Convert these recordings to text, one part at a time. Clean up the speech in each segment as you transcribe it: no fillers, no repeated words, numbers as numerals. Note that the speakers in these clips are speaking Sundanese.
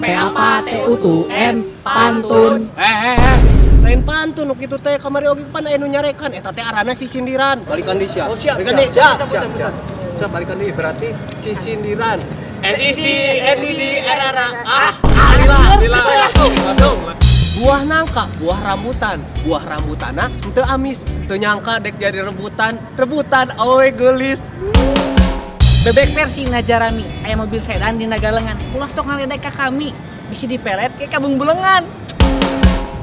PAPTUTUN pantun. Eh eh eh. Lain pantun nu kitu teh, kamari oge pan aya nu nyarekan, eta teh arana sisindiran. Balikan deui sia. Oh, siap, Balikan siap, deui. siap, Siap, siap, siap. Siap, balikan deui, berarti sisindiran. S I C N D D R R A. Ah, lila, lila. Langsung, langsung. Buah nangka, buah rambutan, buah rambutana henteu amis, teu nyangka dek jadi rebutan, rebutan awewe geulis. Bebek versi Najarami, aya mobil sedan di Nagalengan. Ulah sok ngaledek ka kami, bisi dipelet ke kabung bulengan.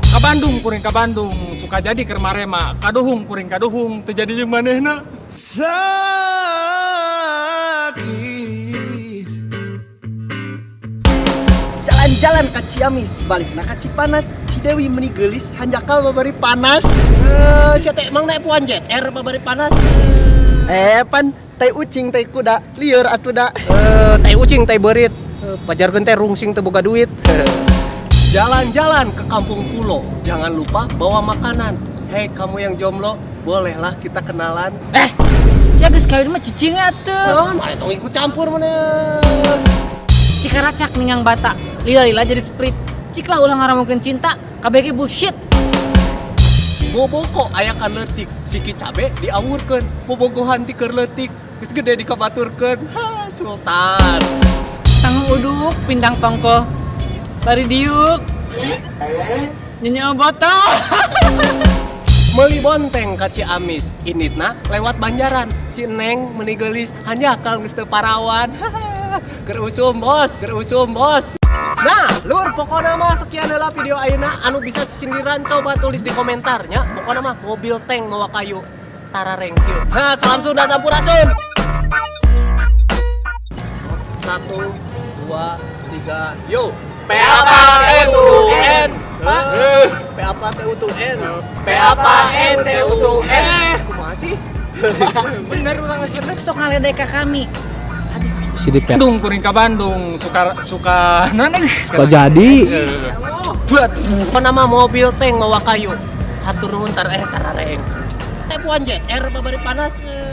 Ka Bandung kuring ka Bandung, suka jadi keur marema, kaduhung kuring kaduhung, teu jadi jeung manehna. Sakit. Jalan-jalan ka Ciamis, balikna ka Cipanas. Si Dewi meni geulis, hanjakal babari panas. Eh, sia teh emang naik Puan ZR babari panas? Eh, pan tai ucing tai kuda, lieur atuh da. Eh, tai ucing tai beurit. Eh, pajarkeun teh rungsing teu boga duit. Jalan-jalan ke kampung pulo, jangan lupa bawa makanan. Hei kamu yang jomblo, bolehlah kita kenalan. Eh, sia geus kawin mah cicing atuh. Oh, mana tong ikut campur mana? Cikaracak ninggang bata, lila-lila jadi Sprite. Cik lah ulah ngaramungkeun cinta, KBG bullshit. Boboko aya kan leutik, siki cabe diawurkeun, bobogohan ti keur leutik, geus gede dikabaturkeun. Ha, sultan. Tanggung uduk, pindang tongkol. Bari diuk. Nyanyi botol. Meuli bonteng ka Ciamis, inditna lewat Banjaran. Si Neng meni geulis, hanjakal geus teu parawan. Keur usum bos, keur usum bos. Nah, lur, pokoknya mah sekian heula video ayeuna. Anu bisa sisindiran coba tulis di komentarnya. Pokoknya mah mobil tank mawa kayu. Tara rengkyu. Nah, salam Sunda, sampurasun. Satu, dua, tiga, yo. P A P T U N. P A P T U T N. P A P N T U T N. Kumaha sih? Bener urang geus bener. Sok ngaledek ka kami. Aduh. Bandung kuring ka Bandung, suka suka naon? Kok jadi? Buat Apa nama mobil tank mawa kayu? Hatur nuhun tar eh tarareng. Teh Puan ZR babari panas. Eh.